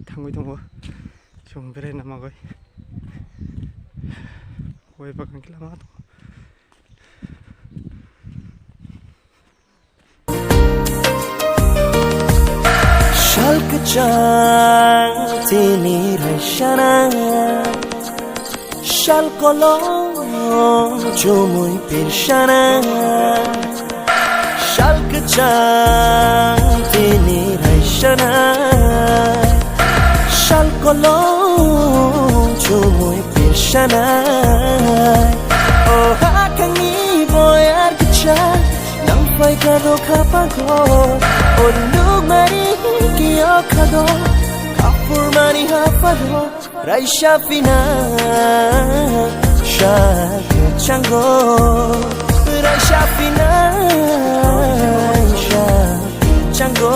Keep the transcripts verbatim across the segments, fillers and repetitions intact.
Thangwi tongo. Chwng berai na magwi. Koi bagan khe lama tongo. Sal kwchang tini raisana, sal kolom chumui pirsana. Sal kwchang tini raisana, sal kolom chumui pirsana. O hakangni boyar kwchang, nang phaikha rokha pago, o nukmari kiyokha do, kaphurmani hapharo, raisa pina, sa kwchango, raisa pina, sa kwchango.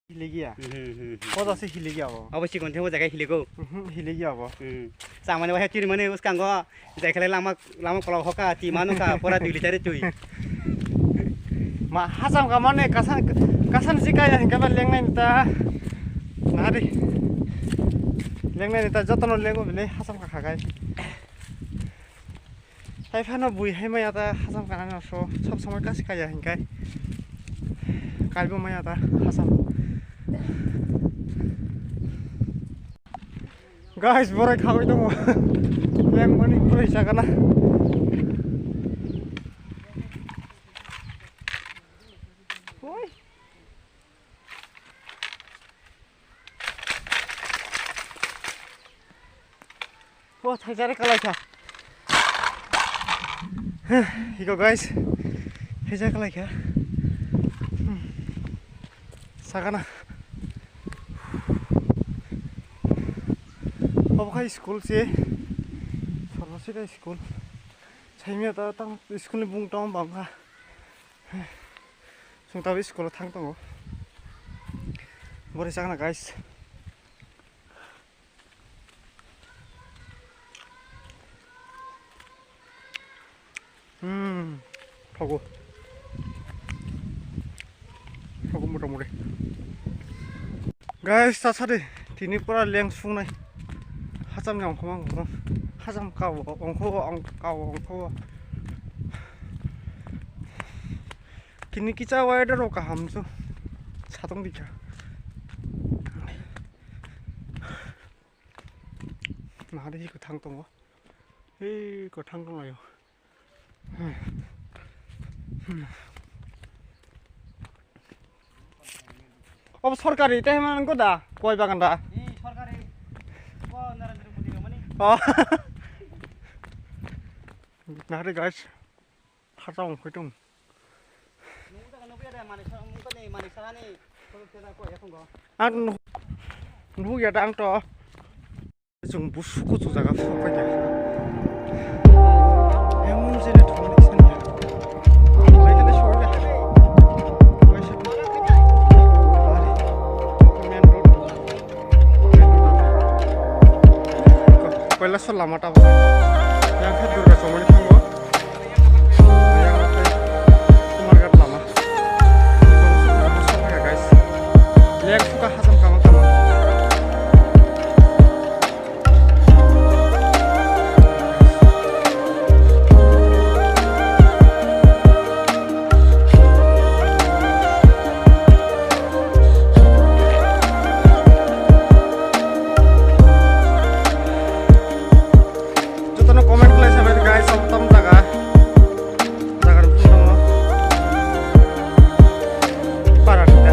Hiligia. Mhm, mhm, mhm. Koda se hiligia bo. Abo sikon thebo jaga hiligo. Mhm, hiligia bo. Mhm. Samani wahai tiri mani uskango, jai khalai lama, lama kola hoka, ti manu ka, pora dui litar tui. Ma, hasam ka mane kasan, kasan si kaya hingka ba lengnai ta. Nari. Lengnai ta jotono lengo bile hasam ka khagai. Hai phano bui hai maya ta hasam ka nang so, sob somoi kasi kaya hingkai. Kaibo maya ta hasam. Guys, borai khawi tongo. Leng mani borai sagana. Oi. O, thaijak kalai kha. Iko guys, thaijak kalai kha. Hmm. Sagana. Obo khai school se. Sarlasika school. Saimya ta tang school ni bung tong bang kha. Chwng tabuk school o thang tongo. Bori sagana guys. Hmm, thogo. Thogo mota moti. Guys, ta sadi, tini pura leng sungnai. Hacham ni ongkhoma ongkhoma. Hacham kao, ongkho, ong-, kao, ongkho. Tini kicha weather rok kaham su. Satong dikha. Nahari hi kwthang tongo. Hi kwthang tonglaio. Obo sorkari tei hwnba nang da? Koi bagan da? Ni sorkari. Bo Narendra Modi ni mani. Oh. Nahari guys. Kharsa ongkhoi tong. Ang nuh-, nuhya da ang to. Chwng busu kuchu jaga phai kha. Emon jene thangni sani. Naikhe na shortcut. Main road. Koilashwar lama tabuk. Yang khe Durga Chowmani thango. Yang khe Kumarghat lama. Guys. Leng suka hasam kama kama. Jotono comment khlai sabai guys, sabo tamo jaga. Jaga rok tamo. Para kita.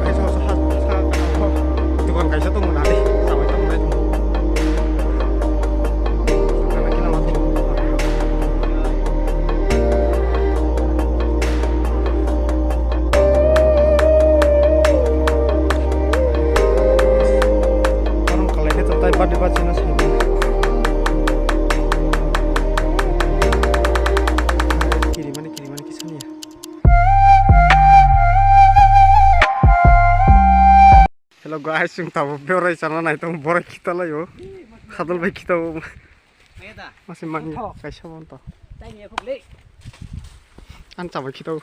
Guys, so sa, sa, dukan kaisa tong nai, sabai tong nai. Orang kalai ke tetai badi bachina sini. Kiri mani, kiri mani kisania. Hello guys, chwng tabuk berai chana nai tong, borai khita lai o. Khadol bai khita o. Maya da? Masi mani. Tho. Kaisa bon to. Tai ni khuk le. An chabai khita o.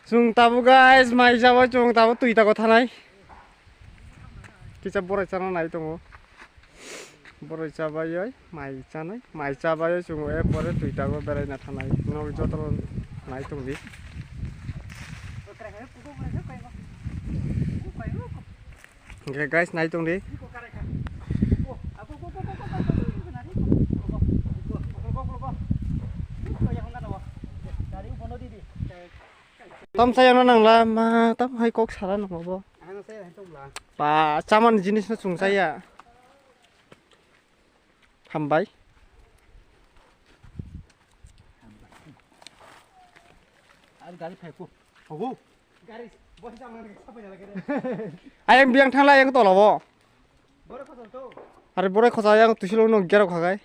Chwng tabuk guys, mai chabai chwng tabuk twi tago thanai. Kisa boroi chana nai tongo. Boroi chabai oi, mai chanai, mai chabai oi chwng e pore twi tago beraina thanai. Nok joto nai tongdi. Hwnkhe guys, nai tongdi. Tamsa yana nangla ma tam hai kok sara nangma bo. Ba chamani jinis no chwng chaya. Hambai. Ar gari phai ku. Hogu. Gari bosi jang nang sapai na lagi de. Ayang biang thangla ayang tola bo. Bore khosal to. Are bore khosa ayang tusilo no gero khagai.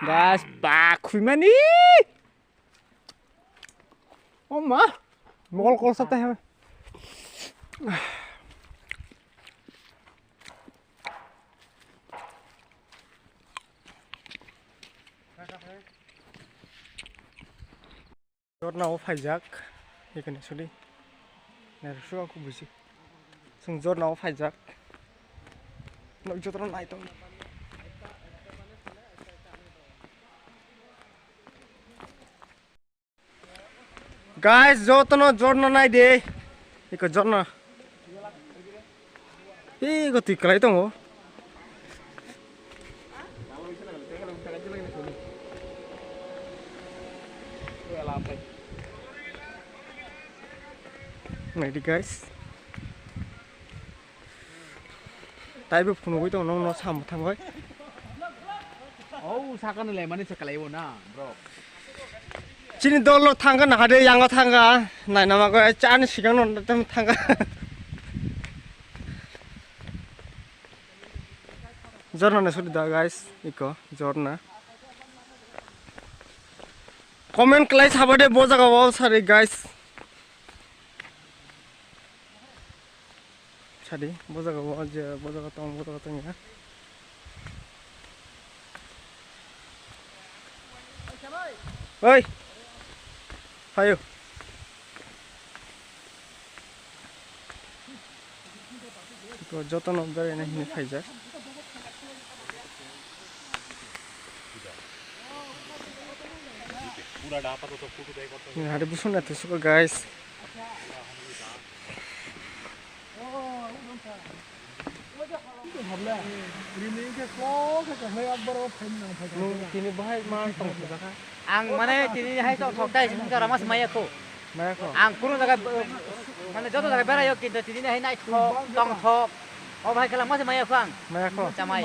Guys, ba khuimani. Oh ma. Mol kol sate hai. Jorna o phaijak, ekhane sudi. Nairok suka kho buji. Chwng jorna o phaijak. Nok jotono nai tong. Guys, jotono jorna nai de. Iko jorna. Iko twi kwlai tongo. Naidi guys. Taibo phunugwi tongo nokno samwthangwi. Oh, sakani laimani se kalaibo na, bro. Chini dolo thangkha nahade yango thangkha. Nainama khe chani sikangno thangkha. Jorna na sudi da guys, iko jorna. Comment khlai sabade bo jaga o sari guys. Sadi, bo jaga o je, bo jaga tong, bo jaga tong ya. Oi. Hayo. Iko jotono beraina hini phaijak. Hari busung na tusuko guys. Nwng tini bahai ma tong thokjakha? Ang mane tini hai tong thok tai sung jora mas maya kho. Maya kho. Ang kunu jaga, mane joto jaga berayo kintu tini hai nai thok tong thok. O bahai kala mas maya kho ang. Maya kho. Chamai.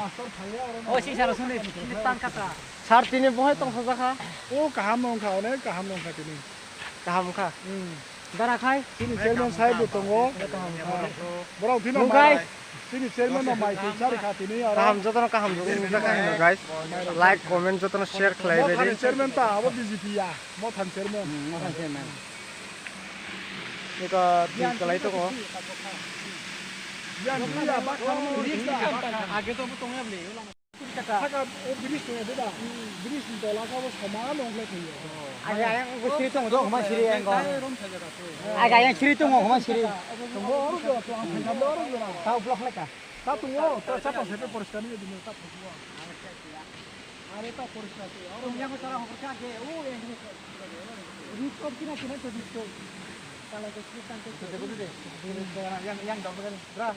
O sing sara suni tan kata. Sir tini bahai tong thokjakha? O kaham wngkha, onek kaham wngkha tini. Kaham wngkha. Hmm. Dara khai. Chini chairman sahib bo tongo. Borok phino Nung khai. Mai. Chini chairman no mai twi chari kha tini aro. Kaham jotono kaham jotono nukjakha hino guys. Like, comment jotono share khlai bai di. Mothani chairman ta abo B J P ya. Mothani chairman. Hmm, Mothani chairman. Eka twi kwlai tongo. Yan twi ya ba kha. Age to bo tongya bli. Saka o bridge tong ya da. Bridge ni tola ka bo sama no ngle thai. Aga yang siri tong do ma siri yang ko. Aga yang siri tong ma siri. Tong bo oro do to ang thai do oro do. Ta block le ka. Ta tong o ta chapa se poriskar ni din ta tong o. Are ta poriskar to. Oro yang ko tara hokor ka ge o yang. Roof top kina kina to roof top. Kala ko sri tang ko. Yang yang dong kan bra.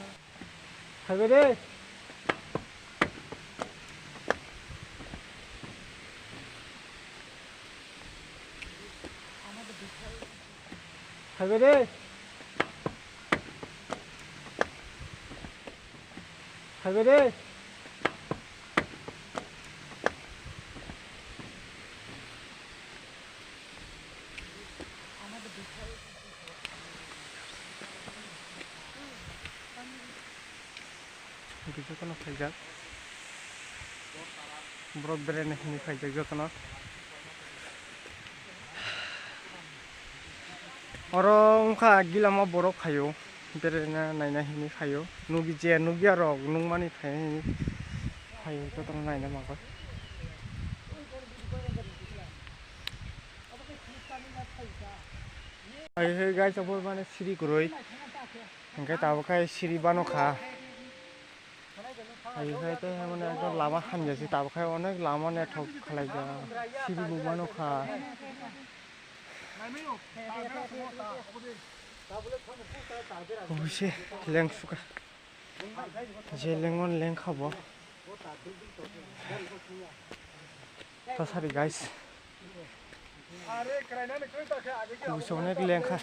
Phaibai de. Phaibai de. Phaibai de. Hwnkhe jotono phaijak. Borok beraina hwnwi phaijak jotono. Oro wngkha gilamo borok phaio. Beraina naina hini phaio. Nugi je nugya rok nungmani phaini hini phaio, jotono naina mangoi. Hai hai guys, abo mane siri kwrwi. Hingke tabuk khe siri bano kha. Hai hai tei mane ekdom lama hamya se, tabuk khe onek lama naithok khlaijak. Siri bo mano kha. Oise leng suka. Je lengon leng kha bo. Tasari guys. Kubuisa onek leng kha.